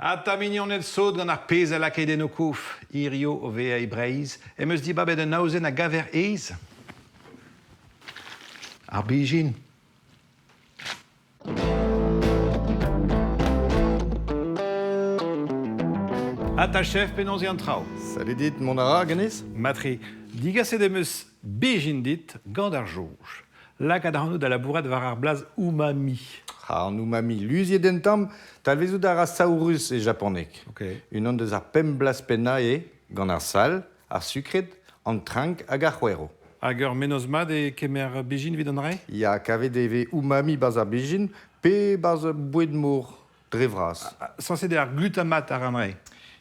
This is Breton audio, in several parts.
Ata mignoned sot gant ar pezh a lakait en ho kof. Hirio o vezañ e Breizh em eus dibabet un aozenn a gaver aes. Ar bezhin. Ata chef, penaos eo an traoù? Salut dit, mont a ra ganez? Matre, digaset em eus bezhin dit gant ar soñj. Lakaat ac'hanout da labourat war ar blaz umami. Ha an umami luziet un tamm, talvezout a ra saourus e japaneg. Okay. Unan deus ar pemp blaz pennañ eo, gant ar sal, ar sukred, an trenk hag ar c'hwerv. Hag ur mennozh mat eo kemer bezhin evit an dra-se? Ya, kavet e vez umami 'barzh ar bezhin pe 'barzh boued-mor dre vras. Sañset eo ar glutamat ar an dra-se.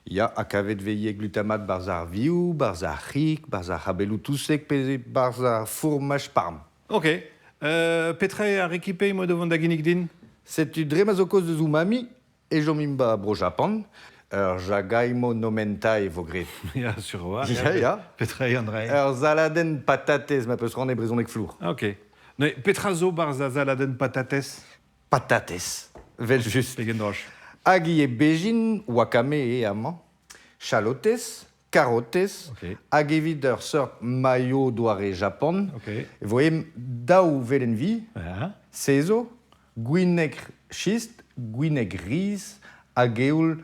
Ya, ha kavet 'vez ivez glutamat 'barzh ar vioù, 'barzh ar c'hig, 'barzh ar c'habelloù-touseg pe 'barzh ar fourmaj parm. Ok. Petra eo ar rekipe emañ o vont da ginnig din? Setu dre ma zo kaoz deus umami e chomimp 'ba Bro-Japan. Ur jagaimo no mentai vo graet. Ya, sur a-walc'h. Ya, ya. Petra eo an dra-se? Ur saladenn patatez ma peus c'hoant e brezhoneg flour. Ok. Neuze, petra zo 'barzh ar saladenn patatez? Patatez, 'vel-just. Pegen droch. Hag ivez bezhin, wakame eo amañ, chalotez, karotez, Ok. hag evit ur seurt mayo doare Japan, Ok. e vo daou velen-vi, Ya. sezo, gwinegr chist, gwinegr riz hag eoul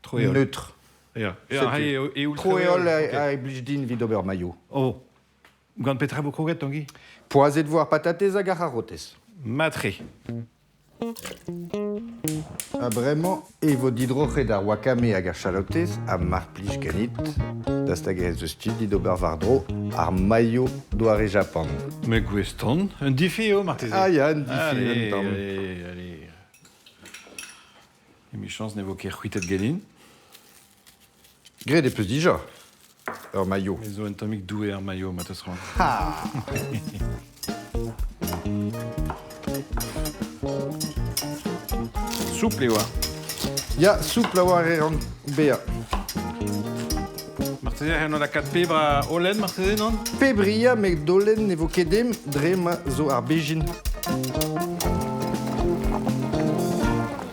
Troeol. neutr. Ya. Setu. Ya, eo eoul Troeol troeol. Ok. a blij din evit ober mayo. Oh. Gant petra vo kroget, Tangi? Poazhet vo ar patatez hag ar c'harotez. Matre. Ha bremañ e vo didroc'het ar wakame hag ar chalotez ha mar plij ganit, daoust hag ez eus tu dit ober war-dro ar mailho doare Japan. Mais gouest on. Un difi eo marteze. Ah ya, un difi allez, un tamm. Allez, allez. Emichañs ne vo ket c'hwitet ganin. Graet e peus dija ur mailho. Me zo un tammig doue ar mailho, ma teus c'hoant. Ha Soupl eo, hein? Ya, soupl a oa e rank bezañ. Marteze c'hellont lakaat pebr ha holen, marteze, non? Pebr met dolenn ne vo ket dem dre ma zo ar bezhin.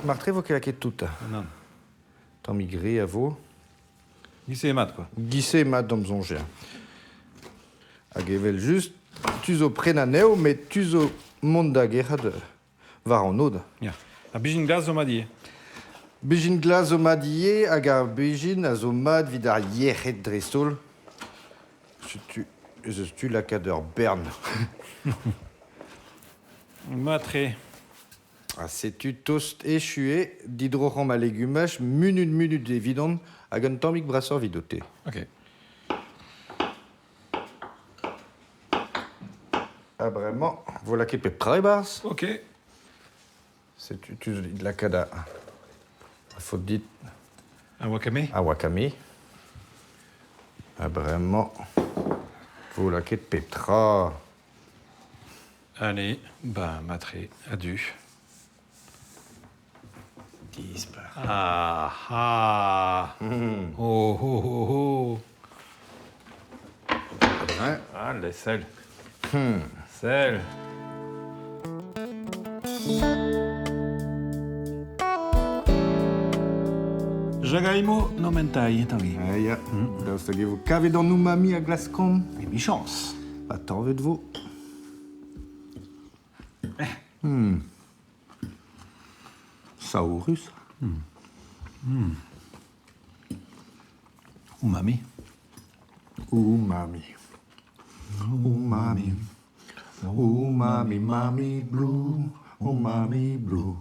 Martre vo ket lakaet tout. Non. Tammig re a vo. Gise mat, quoi. Gise mat d'am soñj, ya. Hag evel-just, tu zo prenañ anezho, met tu zo mont da gerc'hat war an aod. Ya. Ar bezhin glas zo mat ivez. Bezhin glas zo mat ivez, hag ar bezhin a zo mat evit ar yec'hed dreist-holl. Setu ez eus tu lakaat ur bern. Mat-tre. Ha setu tost echu eo didroc'hañ ma legumaj munut-munut evidon hag un tammig brasoc'h evidote. Ok. Ha bremañ vo lakaet pep tra e-barzh. Ok. Setu tu zo dit lakaat a, a faot dit A wakame? a wakame. Ha bremañ vo lakaet pep tra. Allez, bah matre, adieu. Dispar. Ah ah Oh oh oh oh Ouais. Allez, sell. Sell. Jagaimo no mentai, Tanguy. Ah, ya. Daoust hag e vo kavet an umami a glaskan? Emichañs. Ha tañvet vo. Saourus. Umami. Umami. Umami. Umami, mami blue. Umami blue.